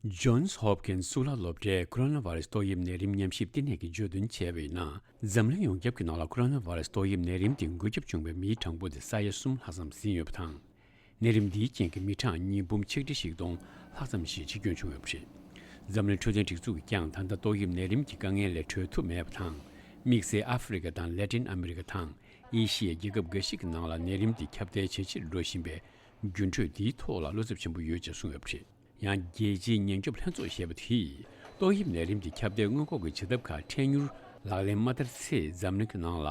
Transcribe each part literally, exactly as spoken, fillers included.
Johns Hopkins གཙུག་ལག་སློབ་གྲྭའི་ཁོ་རོ་ན་བྷ་ར་སི་ཏོག་དབྱིབས་ནད་རིམས་ཉམས་ཞིབ་བསྟི་གནས་ཀྱིས་བརྗོད་དོན་བྱས་པ་ཡིན་ན། འཛམ་གླིང་ཡོངས་ཁྱབ་ཀྱི་ནང་ལ་ཁོ་རོ་ན་བྷ་ར་སི་ཏོག་དབྱིབས་ནད་རིམས་དེ་འགོས་ཁྱབ་བྱུང་བའི་མིའི་གྲངས་འབོར་དེ་ས་ཡ་གསུམ་ལྷག་ཙམ་ཟིན་ཡོད་པ་དང་། ནད་རིམས་འདིའི་རྐྱེན་གྱིས་མི་གྲངས་ཉིས་འབུམ་ཆིག་ཁྲི་བཞི་སྟོང་ལྷག་ཙམ་ཞིག་འཆི་སྐྱོན་བྱུང་ཡོད་པ་རེད། འཛམ་གླིང་འཕྲོད་བསྟེན་སྒྲིག་འཛུགས་ཀྱིས་ཀྱང་ད་ལྟ་ཏོག་དབྱིབས་ནད་རིམས་ཀྱི་དཀའ་ངལ་ལས་གྲོལ་ཐུབ་མེད་པ་དང་། དམིགས་བསལ་ཨ་ཧྥེ་རི་ཁ་དང་ལེ་ཏིན་ཨ་མེ་རི་ཁ་དང་ཨེ་ཤི་ཡའི་རྒྱལ་ཁབ་འགའ་ཞིག་གི་ནང་ལ་ནད་རིམས་འདི་ཁྱབ་གདལ་ཇེ་ཆེར་འགྲོ་བཞིན་པའི་འགྱུར་འགྲོས་འདིའི་ཐོག་ལ་བློ་འཚབ་ཆེན་པོ་ཡོད་ཅེས་གསུངས་ཡོད་པ་རེད། ཡང་རྒྱལ་སྤྱིའི་ཉེན་སྐྱོབ་ལྷན་ཚོགས་ཞེས་པ་དེས་ཏོག་དབྱིབས་ནད་རིམས་འདི་ཁྱབ་གདལ་སྔོན་འགོག་གི་བྱེད་ཐབས་ཁག་འཕྲལ་མྱུར་ལག་ལེན་མ་བསྟར་ཚེ་འཛམ་གླིང་གི་ནང་ལ་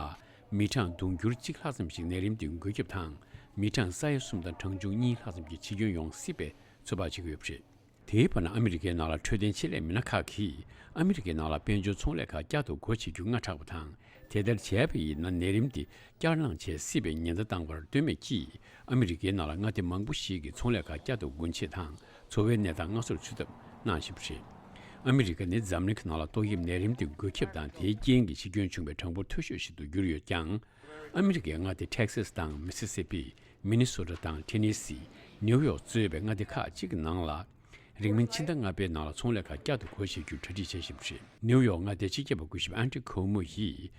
མི་གྲངས་དུང་ཕྱུར་གཅིག་ལྷག་ཙམ་ཞིག་ནད་རིམས་འདི་འགོས་ཁྱབ་དང་། མི་གྲངས་ས་ཡ་གསུམ་དང་གྲངས་ཆུང་གཉིས་ལྷག་ཙམ་གྱིས་འཆི་སྐྱོན་ཡོང་སྲིད་པའི་ཚོད་དཔག་བྱེད་ཀྱི་ཡོད་པ་རེད། དེའི་བར་ན་ཨ་མི་རི་ཀའི་ནང་ལ་འཕྲོད་བསྟེན་ཆེད་ལས་མི་སྣ་ཁག་གིས་ཨ་མི་རི་ཀའི་ནང་ལ་དཔལ་འབྱོར་ཚོང་ལས་ཁག་བསྐྱར་དུ་སྒོ་ཕྱེ་རྒྱུ་སྔ་དྲགས་པ་དང་། དེ་ལྟར་བྱས་པ་ཡིན་ན་ནད་རིམས་འདི་བསྐྱར་ལངས་བྱེད་སྲིད་པའི་ཉེན་བརྡ་བཏང་བར་ལྟོས་མེད་ཀྱིས། ཨ་མི་རི་ཀའི་ནང་ལ་མངའ་སྡེ་མང་པོ་ཞིག་གིས་ཚོང་ལས་ཁག་བསྐྱར་དུ་སྒོ་ཕྱེ་དང་འཚོ་བའི་གནས་སྟངས་སྔ་སོར་ཚུད་ཐབས་གནང་བཞིན་པ་རེད། ཨ་མི་རི་ཀ་ནི་འཛམ་གླིང་གི་ནང་ལ་ཏོག་དབྱིབས་ནད་རིམས་འདི་འགོས་ཁྱབ་དང་དེའི་རྐྱེན་གྱིས་འཆི་སྐྱོན་བྱུང་བའི་གྲངས་འབོར་མཐོ་ཤོས་ཤིག་ཏུ་གྱུར་ཡོད་ཀྱང་། ཨ་མི་རི་ཀའི་མངའ་སྡེ་ཊེག་སཱས་དང་མི་སི་སི་པི། མི་ནི་སོ་ཊ་དང་ཊེ་ནེ་སི། ནེའུ་ཡོག་གཙོས་པའི་མངའ་སྡེ་ཁག་ཅིག་གི་ནང་ལ། རིང་མིན་ཕྱི་ཟླ་ལྔ་པའི་ནང་ལ་ཚོང་ལས་ཁག་བསྐྱར་དུ་སྒོ་ཕྱེ་རྒྱུར་གྲ་སྒྲིག་བྱེད་བཞིན་པ་རེད། ནེའུ་ཡོག་མངའ་སྡེའི་སྤྱི་ཁྱབ་པ་སྐུ་ཞབས་ཨན་ཌྲུ་ཁོ་མོ་ཡིས།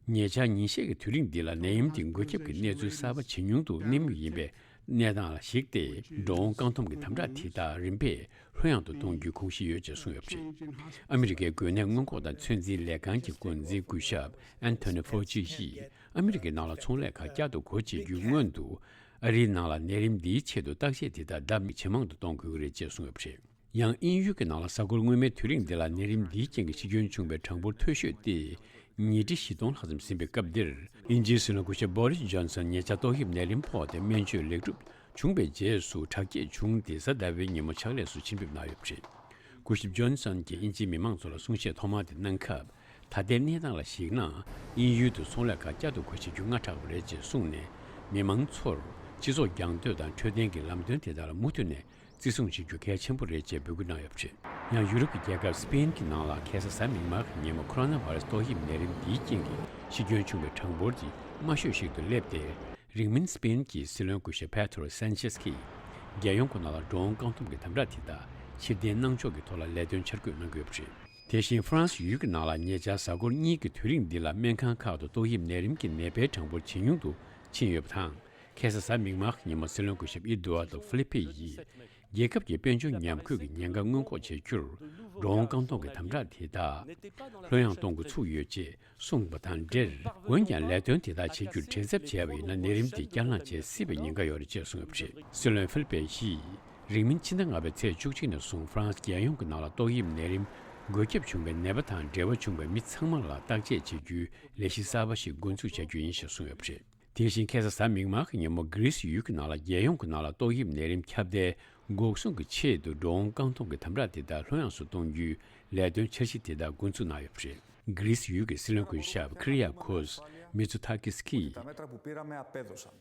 ཉེ་ཆར་ཉིན་ཤས་ཀྱི་དུས་རིང་འདི་ལ་ནད་ཡམས་འདི་འགོས་ཁྱབ་ཀྱི་གནས་ཚུལ་གསར་པ་ཇེ་ཉུང་དུ་གནས་མུས་ཡིན་པའི་གནས་སྟངས་ལ་གཞིགས་ཏེ། འགྲོ་འོང་བཀག་སྡོམ་གྱི་དམ་དྲག་དེ་དག་རིམ་པས་ལྷོད་ཡངས་དུ་གཏོང་རྒྱུའི་དགོངས་གཞི་ཡོད་ཅེས་གསུངས་ཡོད་པ་རེད། ཨ་མི་རི་ཀའི་འགོས་ནད་སྔོན་འགོག་དང་ཚོད་འཛིན་ལས་ཁང་གི་འགོ་འཛིན་སྐུ་ཞབས་ཨན་ཐོ་ནི་ཕོ་ཅི་ཡིས། ཨ་མི་རི་ཀའི་ནང་ལ་ཚོང་ལས་ཁག་བསྐྱར་དུ་སྒོ་འབྱེད་རྒྱུའི་སྔོན་དུ། ཨ་རིའི་ནང་ལ་ནད་རིམས་འདིའི་ཆེད་དུ་བརྟག་དཔྱད་དེ་དག་ལྡབ་གཉིས་ཇེ་མང་དུ་གཏོང་དགོས་ཀྱི་རེད་ཅེས་གསུངས་ཡོད་པ་རེད། ཡང་དབྱིན་ཡུལ་གྱི་ནང་ལ་གཟའ་འཁོར་སྔོན་མའི་དུས་རིང་འདི་ལ་ནད་རིམས་འདིའི་རྐྱེན་གྱིས་འཆི་སྐྱོན་བྱུང་བའི་གྲངས་འབོར་མཐོ་ཤོས་ཏེ། ཉིས་ཁྲི་བཞི་སྟོང་ལྷག་ཙམ་ཟིན་པའི་སྐབས་འདིར། དབྱིན་ཇིའི་སྲིད་བློན་སྐུ་ཞབས་བྷོ་རིས་ཇོན་སན་ཉེ་ཆར་ཏོག་དབྱིབས་ནད་རིམས་ཕོག་སྟེ་སྨན་བཅོས་ལེགས་གྲུབ་བྱུང་བའི་རྗེས་སུ་དྲག་སྐྱེད་བྱུང་སྟེ་གཟའ་ཟླ་བའི་ཉིན་མོ་ཕྱག་ལས་སུ་ཕྱིན་ཕེབས་གནང་ཡོད་པ་རེད། སྐུ་ཞབས་ཇོན་སན་གྱིས་དབྱིན་ཇིའི་མི་མང་ཚོ་ལ་གསུང་བཤད་ཐོག་མ་དེ་གནང་སྐབས། ད་ལྟའི་གནས་སྟངས་ལ་གཞིགས་ན། དབྱིན་ཡུལ་དུ་ཚོང་ལས་ཁག་བསྐྱར་དུ་སྒོ་ཕྱེ་རྒྱུ་སྔ་དྲགས་པ་རེད་ཅེས་གསུངས་ནས། མི་མང་ཚོར་སྤྱི་ཚོགས་རྒྱང་སྡོད་དང་འཕྲོད་བསྟེན་གྱི་ལམ་སྟོན་དེ་དག་ལ་མུ་མཐུད་ནས་བརྩི་སྲུང་བྱེད་རྒྱུ་གལ་ཆེན་པོ་རེད་ཅེས་འབོད་སྐུལ་གནང་ཡོད་པ་རེད། ཡང་ཡུ་རོབ་ཀྱི་རྒྱལ་ཁབ་སི་པེན་གྱི་ནང་ལ་ཁ་སང་གཟའ་མིག་དམར་གྱི་ཉིན་མོ་ཁོ་རོ་ན་བྷ་ར་སི་ཏོག་དབྱིབས་ནད་རིམས་འདིའི་རྐྱེན་གྱིས་འཆི་སྐྱོན་བྱུང་བའི་གྲངས་འབོར་དེ་དམའ་ཤོས་ཤིག་ཏུ་སླེབས་ཏེ། རིང་མིན་སི་པེན་གྱི་སྲིད་བློན་སྐུ་ཞབས་པེ་ཏྲོ་སན་ཆེས་ཀྱིས། རྒྱལ་ཡོངས་ཀྱི་ནང་ལ་འགྲོ་འོང་བཀག་སྡོམ་གྱི་དམ་དྲག་དེ་དག་ཕྱིར་འཐེན་གནང་ཕྱོགས་ཀྱི་ཐོག་ལ་ལས་དོན་འཆར་འགོད་གནང་གི་ཡོད་པ་རེད། དེ་བཞིན་ཧྥ་རན་སི་ཡུལ་གྱི་ནང་ལ་ཉེ་ཆར་གཟའ་འཁོར་གཉིས་ཀྱི་དུས་རིང་འདི་ལ་སྨན་ཁང་ཁག་ཏུ་ཏོག་དབྱིབས་ནད་རིམས་ཀྱི་ནད་པའི་གྲངས་འབོར་ཇེ་ཉུང་དུ་ཕྱིན་ཡོད་པ་དང་། ཁ་སང་གཟའ་མིག་དམར་གྱི་ཉིན་མོ་སྲིད་བློན་སྐུ་ཞབས་ཨེ་ཏུ་ཨར་ཏོ་ཧྥི་ལི་པེ་ཡིས། རྒྱལ་ཁབ་ཀྱི་དཔལ་འབྱོར་ཉམས་རྒུད་ཀྱི་ཉེན་ཁ་སྔོན་འགོག་བྱེད་རྒྱུར། འགྲོ་འོང་བཀག་སྡོམ་གྱི་དམ་དྲག་དེ་དག་ལྷོད་ཡངས་གཏོང་འགོ་ཚུགས་ཡོད་ཅེས་གསུངས་པ་དང་འབྲེལ། འོན་ཀྱང་ལས་དོན་དེ་དག་བྱེད་རྒྱུར་བྲེལ་འཚབ་བྱས་པ་ཡིན་ན་ནད་རིམས་དེ་བསྐྱར་ལངས་བྱེད་སྲིད་པའི་ཉེན་ཁ་ཡོད་རེད་ཅེས་གསུངས་ཡོད་པ་རེད། སྲིད་བློན་ཧྥི་ལི་པེ་ཡིས། རིང་མིན་ཕྱི་ཟླ་ལྔ་པའི་ཚེས་བཅུ་གཅིག་ནས་བཟུང་ཧྥ་རན་སི་རྒྱལ་ཡོངས་ཀྱི་ནང་ལ་ཏོག་དབྱིབས་ནད་རིམས་འགོས་ཁྱབ་བྱུང་བའི་ནད་པ་དང་འབྲེལ་བ་བྱུང་བའི་མི་ཚང་མ་ལ་བརྟག་དཔྱད་བྱེད་རྒྱུའི་ལས་གཞི་གསར་པ་ཞིག་འགོ་འཛུགས་བྱ་རྒྱུ་ཡིན་ཞེས་གསུངས་ཡོད་པ་རེད། དེ་བཞིན་ཁ་སང་གཟའ་མིག་དམར་གྱི་ཉིན་མོ་གྷི་རི་སི་ཡུལ་གྱི་ནང་ལ་རྒྱལ་ཡོངས་ཀྱི་ནང་ལ་ཏོག་དབྱིབས་ནད་རིམས་ཁྱབ་གདལ་འགོག་སྲུང་གི་ཆེད་དུ་འགྲོ་འོང་བཀག་སྡོམ་གྱི་དམ་དྲག་དེ་དག་ལྷོད་ཡངས་སུ་གཏོང་རྒྱུའི་ལས་དོན་འཆར་གཞི་དེ་དག་འགོ་འཛུགས་གནང་ཡོད་པ་རེད། གྷི་རི་སི་ཡུལ་གྱི་སྲིད་བློན་སྐུ་ཞབས་ཁི་རི་ཡ་ཁོས་མི་ཙུ་ཐ་ཀིས་ཀྱིས། Τα μέτρα που πήραμε απέδωσαν.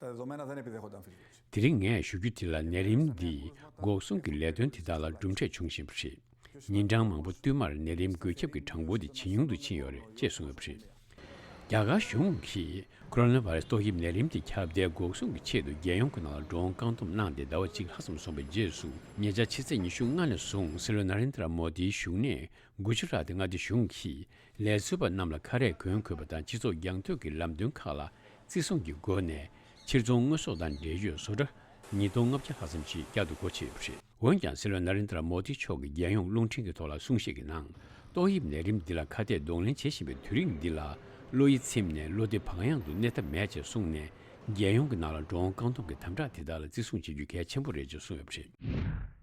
Τα δεδομένα δεν επιδέχονταν αμφισβήτησης. དེ་རིང་ངས་ཞུ་རྒྱུ་དེ་ལ་ནད་རིམས་འདིས་འགོག་སྲུང་གི་ལས་དོན་དེ་དག་ལ་གྲུབ་འབྲས་བྱུང་བཞིན་པ་རེད། ཉིན་གྲངས་མང་པོ་བསྟུད་མར་ནད་རིམས་འགོས་ཁྱབ་ཀྱི་གྲངས་འབོར་དེ་ཇེ་ཉུང་དུ་ཕྱིན་ཡོད་རེད་ཅེས་གསུངས་ཡོད་པ་རེད། རྒྱ་གར་གཞུང་གིས་ཁོ་རོ་ན་བྷ་ར་སི་ཏོག་དབྱིབས་ནད་རིམས་དེ་ཁྱབ་གདལ་འགོག་སྲུང་གི་ཆེད་དུ་རྒྱལ་ཡོངས་ཀྱི་ནང་ལ་འགྲོ་འོང་བཀག་སྡོམ་གནང་སྟེ་ཟླ་བ་གཅིག་ལྷག་ཙམ་སོང་བའི་རྗེས་སུ། ཉེ་ཆར་ཕྱི་ཚེས་ཉི་ཤུ་ལྔ་ནས་བཟུང་སྲིད་བློན་ན་རེན་དྲ་མོ་དིའི་བཞུགས་གནས་གུ་ཇུ་རཱཏ་མངའ་སྡེ་གཞུང་གིས་ལས་བཟོ་བ་རྣམས་ལ་ཁ་རས་གོན་དགོས་པ་དང་སྤྱི་ཚོགས་རྒྱང་སྡོད་ཀྱི་ལམ་སྟོན་ཁག་ལ་བརྩི་སྲུང་གི་སྒོ་ནས་ཕྱིར་ཚོང་དངོས་ཟོག་དང་འབྲེལ་ཡོད་བཟོ་གྲྭ་ཉིས་སྟོང་ལྔ་བརྒྱ་ལྷག་ཙམ་ཞིག་བསྐྱར་དུ་སྒོ་ཕྱེ་ཡོད་པ་རེད། འོན་ཀྱང་སྲིད་བློན་ན་རེན་དྲ་མོ་དི་མཆོག་གིས་རྒྱལ་ཡོངས་རླུང་འཕྲིན་གྱི་ཐོག་ལ་གསུང་བཤད་ཀྱི་ནང་ཏོག་དབྱིབས་ནད་རིམས་འདི་ལ་ཁ་གཏད་གདོང་ལེན་བྱེད་བཞིན་པའི་དུས་རིང་འདི་ལ་བློ་ཡིད་ཚིམ་ནས་བློ་བདེ་བག་ཡངས་དུ་གནས་ཐབས་མེད་ཅེས་གསུངས་ནས། རྒྱལ་ཡོངས་ཀྱི་ནང་ལ་འགྲོ་འོང་བཀག་སྡོམ་གྱི་དམ་དྲག་དེ་དག་ལ་བརྩི་སྲུང་བྱེད་རྒྱུ་གལ་ཆེན་པོ་རེད་ཅེས་གསུངས་ཡོད་པ་རེད།